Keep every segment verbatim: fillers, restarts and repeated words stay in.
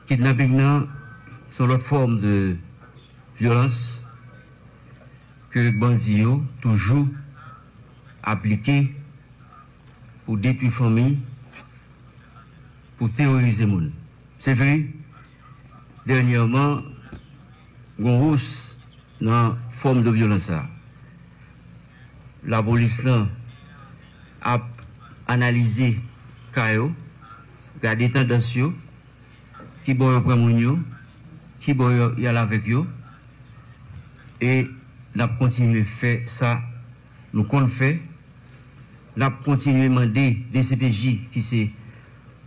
Kidnaping nan se yon lòt fòm de vyolans ke bandi yo toujou aplike pou detwi fanmi, pou teworize moun. Se vre, dènyèman, gen yon wòs nan fòm de vyolans sa a. Lapolis lan ap analize ka yo, gade tandans yo, ki bò yo pran moun yo, ki bò yo y al avèk yo, e n ap kontinye fè sa nou konn fè. N ap kontinye mande D C P J, ki se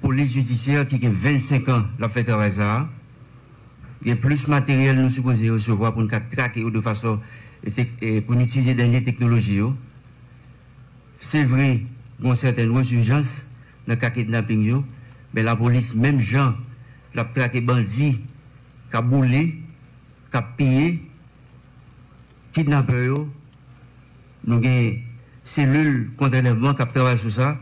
polis jidisyè ki gen vennsenk an l ap fè travay sa a, gen plis materyèl nou sipoze resevwa pou n ka trake yo de fason e tek- e pou n itilize dènye teknoloji yo. Se vre, gen yon sèten resijans nan ka kidnaping yo, men lapolis, menm jan l ap trake bandi k ap boule, k ap piye, kidnapè yo, nou gen selil kont anlèvman k ap travay sou sa,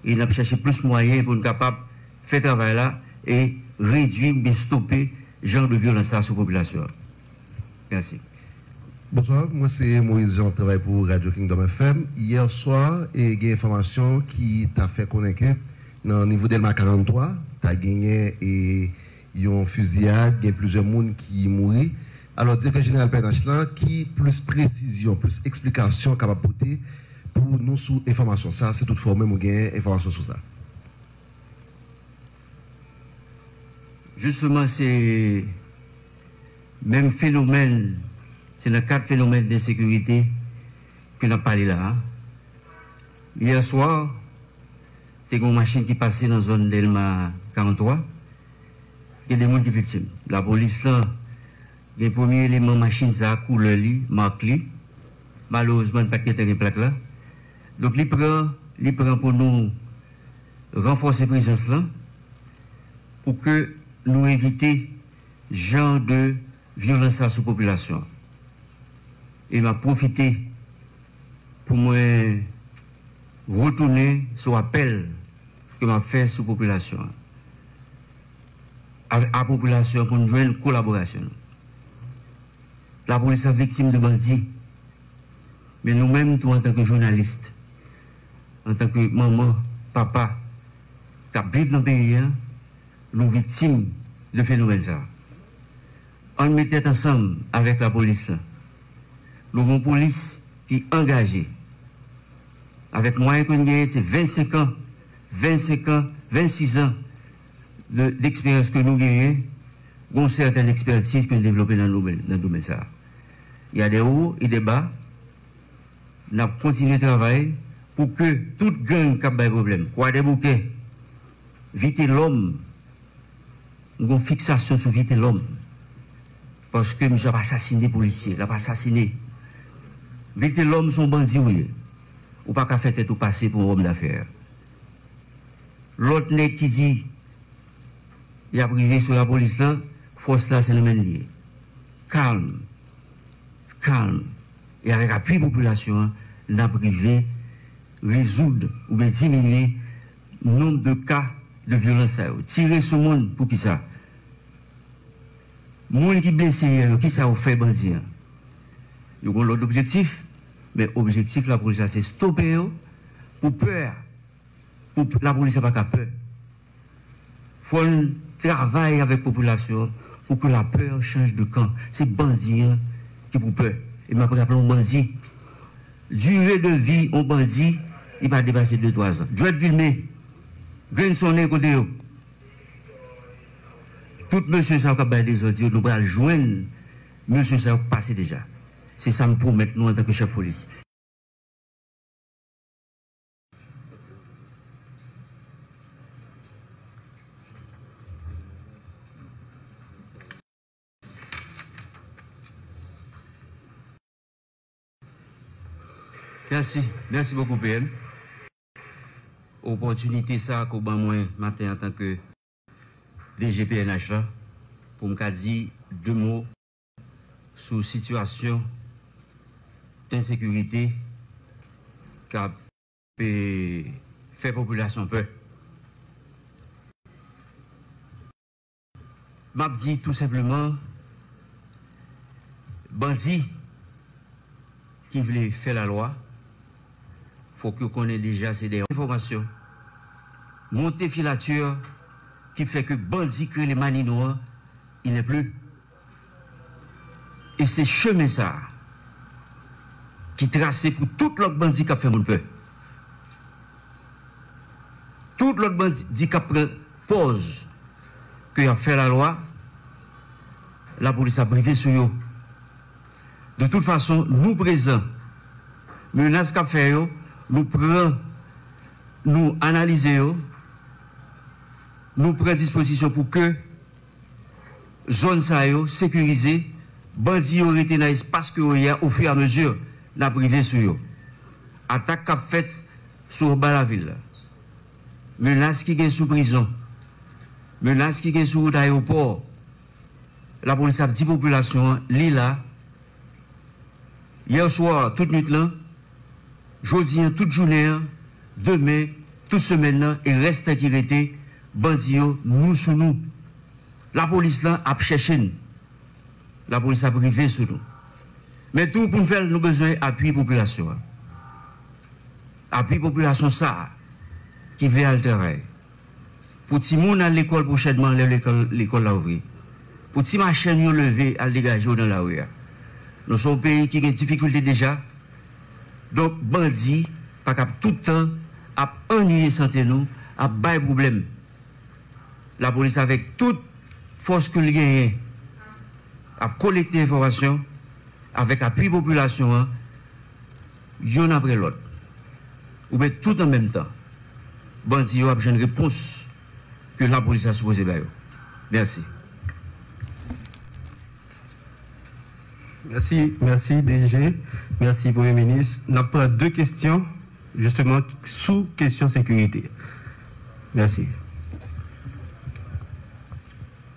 e n ap chèche plis mwayen pou n kapab fè travay la e redui oubyen stope jan de vyolans sa a sou popilasyon an. Mèsi. Bonswa, mwen se Moïse Jean, m ap travay pou Radio Kingdom F M. Yè swa, e, gen enfòmasyon ki ta fè konnen ke nan nivo Dèlma karant twa, ta genyen, e, yon fiziyad, gen plizyè moun ki mouri. Alò, Direktè Jeneral P N H lan, ki plis presizyon, plis eksplikasyon w kapab pote pou nou sou enfòmasyon sa a, si toutfwa ou menm ou gen enfòmasyon sou sa? Jisteman, se menm fenomèn, se nan kad fenomèn de ensekirite ke n ap pale la a. Yè swa, te gen yon machin ki pase nan zòn Dèlma karant twa, gen de moun ki viktim. Lapolis lan gen premye eleman machin sa a, koulè li, mak li. Malerezman, li pa t gentan gen plak la. Donk, li pran, li pran pou nou ranfòse prezans lan, pou ke nou evite jan de vyolans sa sou popilasyon an. E m ap pwofite pou mwen retounen sou apèl ke m ap fè sou popilasyon an, a, a popilasyon an pou n jwenn kolaborasyon nou. Lapolis la viktim de bandi, men nou menm tou, antanke jounalis, antanke manman, papa k ap viv nan peyi a, nou viktim de fenomèn sa a. Ann met tèt ansanm avèk lapolis la. Nou gen yon polis ki angaje. Avèk mwayen ke n genyen, se vennsenk an, vennsenk an, vennsis an de, d'eksperyans ke nou genyen, gen yon sèten ekspètiz ke n devlope nan domèn, nan domèn sa a. Il y a des hauts et des bas. N ap kontinye travay pou ke tout gang k ap bay pwoblèm, Kwadèboukè, Vitelòm, m gen yon fiksasyon sou Vitelòm. Paske misye ap asasine polisye, l ap asasine. Vitelòm, se yon bandi ou ye. Ou pa ka fè tèt ou pase pou yon òm dafè. Lòt nèg ki di y ap rive sou lapolis lan, fòs la se nan men l li ye. Kalm. Kalm. E avèk apui popilasyon an, n ap rive rezoud oubyen diminye nonb de ka de vyolans sa yo. Tire sou moun, poukisa? Moun ki blese yè yo, kisa yo fè bandi an? Yo gen lòt objektif, men objektif lapolis la se stope yo pou pè a. Pou lapolis la pa ka pè. Fò n travay avèk popilasyon an pou ke lapè chanj de kan. Se bandi an ki pou pè. E m ap raple yon bandi, dire de vi yon bandi, li pa depase de twa zan. Djwèt Vilme, grenn sonnen kote yo? Tout mesye sa yo k ap bay dezòd yo, nou pral jwenn mesye sa yo k pase deja. Se sa m pwomèt nou antanke chèf polis. Mèsi, mèsi bokou P M. Opòtinite sa ke w ban mwen maten antanke D G P N H la, pou m ka di de mo sou sitiyasyon ensekirite k ap, e, fè popilasyon pè. M ap di tou senpleman, bandi ki vle fè lalwa, fòk yo konnen deja se de enfòmasyon monte filatè ki fè ke bandi ki rele Manino an, il n'est plus. E se chemen sa a ki trase pou tout lòt bandi k ap fè moun pè. Tout lòt bandi k ap pran pòz ke y ap fè lalwa, lapolis ap rive sou yo. De tout fason, nou prezan. Menas k ap fè yo, nou pran, nou analize yo, nou pran dispozisyon pou ke zòn sa yo sekirize, bandi yo rete nan espas ke yo ye a ofiramezu n ap rive sou yo. Atak k ap fèt sou anba lavil la, menas ki gen sou prizon, menas ki gen sou wout ayewopò, lapolis ap di popilasyon an, li la, yè swa, tout nwit lan, jodi an, tout jounen an, demen, tout semèn nan, e rès tan ki rete, bandi yo, nou sou nou. Lapolis lan ap chèche n. Lapolis ap rive sou nou. Men tou, pou n fè l, nou bezwen apui popilasyon an. Apui popilasyon sa a ki vle al travay. Pou timoun al lekòl pwochènman, lè lekòl, lekòl la ouvri. Pou ti machann yo leve al degaje yo nan lari a. Nou se yon peyi ki gen difikilte deja. Donk, bandi pa kab tout tan ap annuiye sante nou, ap bay pwoblèm. Lapolis avèk tout fòs ke l genyen ap kolekte enfòmasyon avèk apui popilasyon an, yonn apre lòt, oubyen tout an menm tan, bandi yo ap jwenn repons ke lapolis la sipoze ba yo. Mèsi. Mèsi, mèsi, D G. Mèsi, Premye Minis. N ap pran de kesyon, jisteman, sou kesyon sekirite. Mèsi.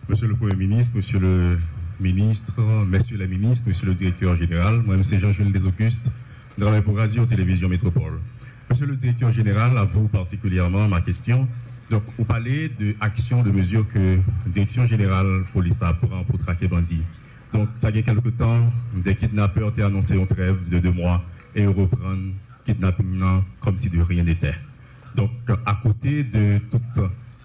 Monsieur le Premier ministre, Monsieur le ministre, Messieurs les ministres, Monsieur le directeur général, mwen menm se Jean Jules Desaucustes, mwen travay pou Radio Télévision Métropole. Monsieur le directeur général, à vous particulièrement, ma question. Donc, ou pale de aksyon, de mezi ke Direksyon Jeneral Polis la pran pou trake bandi. Donk, sa gen kèlke tan, de kidnapè te anonse yon trèv de de mwa e yo reprann kidnaping nan kòmsi de rien n'était. Donk, akote de tout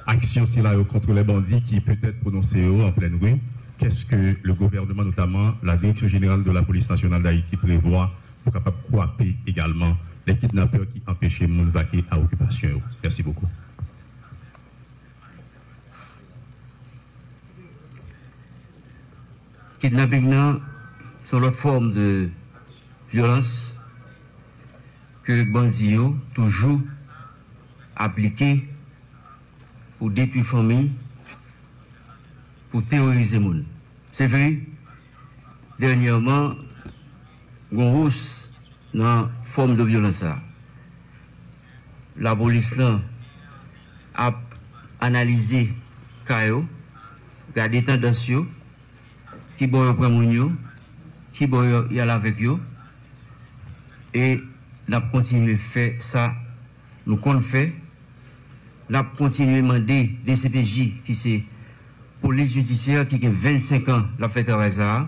aksyon sila yo kont lè bandi ki petèt pwononse yo an plèn ri, qu'est-ce que le gouvernement, notamment la Direction Générale de la Police Nationale d'Haïti, prévoit pou kapab kwape egalman lè kidnapè ki anpeche moun vake a okipasyon yo? Mèsi bokou. Kidnaping nan se yon lòt fòm de vyolans ke bandi yo toujou aplike pou detwi fanmi, pou teworize moun. Se vre, dènyèman, gen yon wòs nan fòm de vyolans sa a. Lapolis lan ap analize ka yo, gade tandans yo, ki bò yo pran moun yo, ki bò yo y al avèk yo, e n ap kontinye fè sa nou konn fè. N ap kontinye mande D C P J, ki se polis jidisyè ki gen vennsenk an l ap fè travay sa a,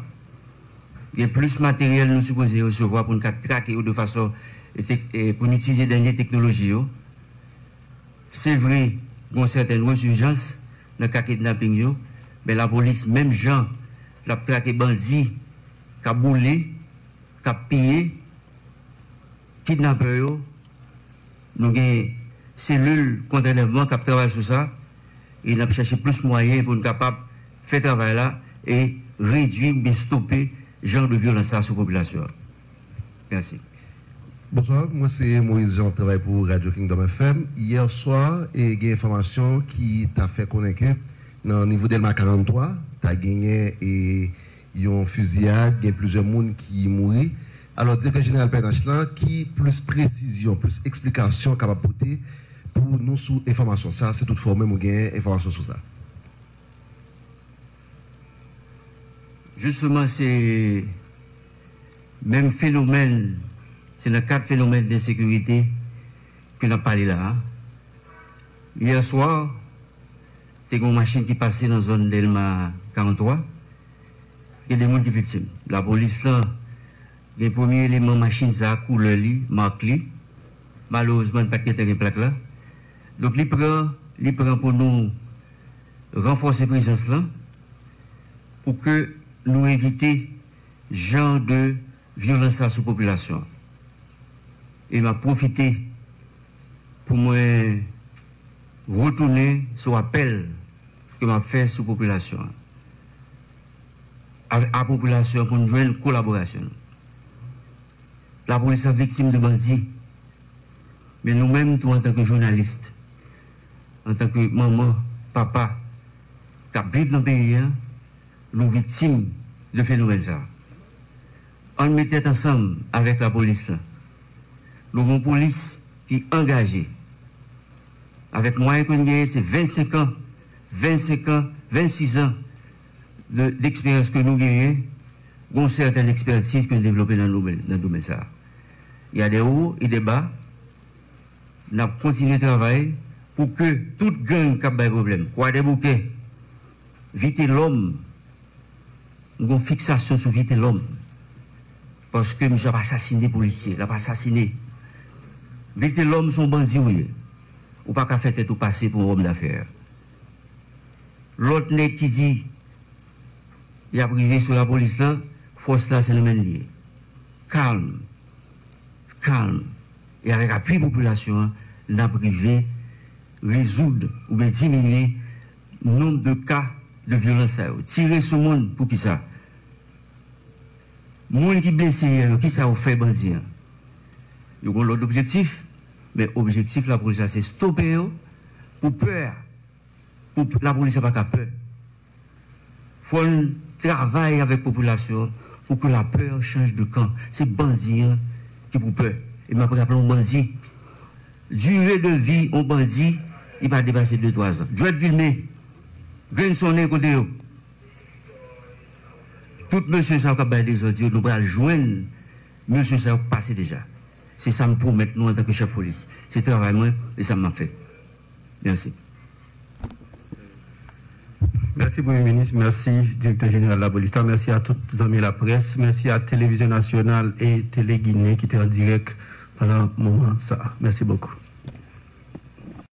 gen plis materyèl nou sipoze resevwa pou n ka trake yo de fason e tek-, e pou n itilize dènye teknoloji yo. Se vre, gen yon sètèn resijans nan ka kidnaping yo, men lapolis, menm jan l ap trake bandi k ap boule, k ap piye, kidnapè yo, nou gen selil kont anlèvman k ap travay sou sa, e n ap chèche plis mwayen pou n kapab fè travay la e redui oubyen stope jan de vyolans sa sou popilasyon an. Mèsi. Bonswa, mwen se Moïse Jean, m ap travay pou Radio Kingdom F M. Yè swa, e, gen enfòmasyon ki ta fè konnen ke nan nivo Dèlma karantwa, ta genyen, e, yon fiziyad, gen plizyè moun ki mouri. Alò, Direktè Jeneral P N H lan, ki plis presizyon, plis eksplikasyon w kapab pote pou nou sou enfòmasyon sa a, si toutfwa ou menm ou gen enfòmasyon sou sa? Jisteman, se menm fenomèn, se nan kad fenomèn de ensekirite ke n ap pale la a. Yè swa, Te gen yon machin ki pase nan zòn Dèlma karant twa. Gen de moun ki viktim. Lapolis lan gen premye eleman machin sa a, koulè li, mak li. Malerezman, li pa t gentan gen plak la. Donk, li pran, li pran pou nou ranfòse prezans lan pou ke nou evite jan de vyolans sa sou popilasyon an. E m ap pwofite pou mwen retounen sou apèl ke m ap fè sou popilasyon an. A, a popilasyon an pou n jwenn kolaborasyon nou. Lapolis lan viktim de bandi. Men nou menm tou, antanke jounalis, antanke manman, papa, k ap viv nan peyi a, nou viktim de fenomèn sa a. Ann met tèt ansanm avèk lapolis lan. Nou gen yon polis ki angaje. Avèk mwayen ke n genyen, se vennsenk an, vennsenk an, vennsis an de, deksperyans ke nou genyen, gen yon sètèn ekspètiz ke n devlope nan domèn, nan domèn sa a. Il y a des hauts et des bas. N ap kontinye travay pou ke tout gang k ap bay pwoblèm, Kwadèboukè, Vitelòm, m gen yon fiksasyon sou Vitelòm. Paske misye ap asasine polisye, l ap asasine. Vitelòm se yon bandi ou ye. Ou pa ka fè tèt ou pase pou yon òm dafè. Lòt nèg ki di y ap rive sou lapolis lan, fòs la se nan men l li ye. Kalm. Kalm. E avèk apui popilasyon an, n ap rive rezoud oubyen diminye nonb de ka de vyolans sa yo. Tire sou moun, poukisa? Moun ki blese yè yo, kisa yo fè bandi an? Yo gen lòt objektif, men objektif lapolis la se stope yo pou pè a. Pou lapolis la pa ka pè. Fò n travay avèk popilasyon an pou ke lapè chanj de kan. Se bandi an ki pou pè. E m ap raple yon bandi, dire de vi yon bandi, li pa depase de twa zan. Djwèt Vilme, grenn sonnen kote yo? Tout mesye sa yo k ap bay dezòd yo, nou pral jwenn mesye sa yo k pase deja. Se sa m pwomèt nou antanke chèf polis. Se travay mwen, e sa m ap fè. Mèsi. Mèsi Premye Minis, mèsi Direktè Jeneral Lapolis la, mèsi a tout zanmi laprès, mèsi a Televizyon Nasyonal e Tele Ginen ki te an dirèk pandan moman sa a. Mèsi bokou.